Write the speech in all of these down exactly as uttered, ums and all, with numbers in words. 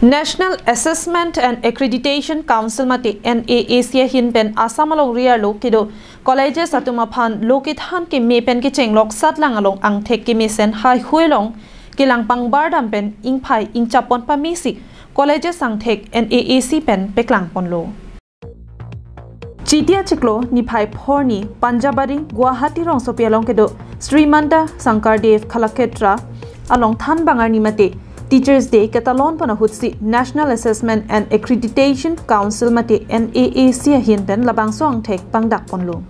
National Assessment and Accreditation Council mate N A A C ahin pen Assam alongri arlo kedo colleges atum aphan lo kethan keme pen kecheng lok satlang along angthek kemesen haihui along kelang pangbar dam pen ingphai ingchapon pamesi colleges angthek N A A C pen peklangponlo. Chiti achiklo niphai phorni Panjabari Guwahati rongsopi along kedo Sri Manta Sankardev Kalakshetra along thanbang arni mate Teachers Day ketalonpon ahutsi National Assessment and Accreditation Council mate N A A C ahin pen labangso angthek pangdakponlo.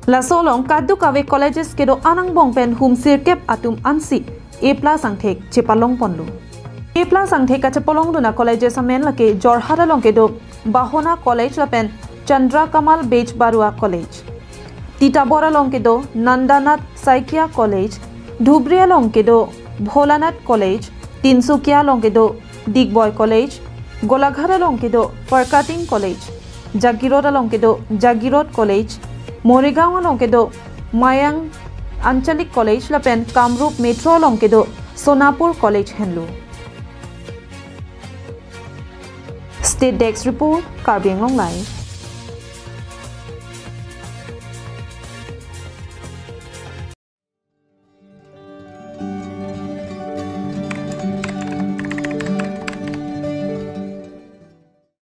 Laso along kadokave colleges kedo-an angbong pen hum sirkep atum ansi A plus angthek chepalongponlo. A plus angthek kachepalongdun a colleges amen lake Jorhat along kedo Bahona College lapen Chandra Kamal Bej Baruah College, Titawar along kedo Nandanath Saikia College, Dhubri along kedo Bholanath College, Tinsukia along kedo Digboi College, Golaghat along kedo Farkating College, Jagirot along kedo Jagirot College, Morigaon along kedo Mayang Anchalik College lapen Kamrup Metro along kedo Sonapur College henlo. State Desk Report, Karbi Anglong Live.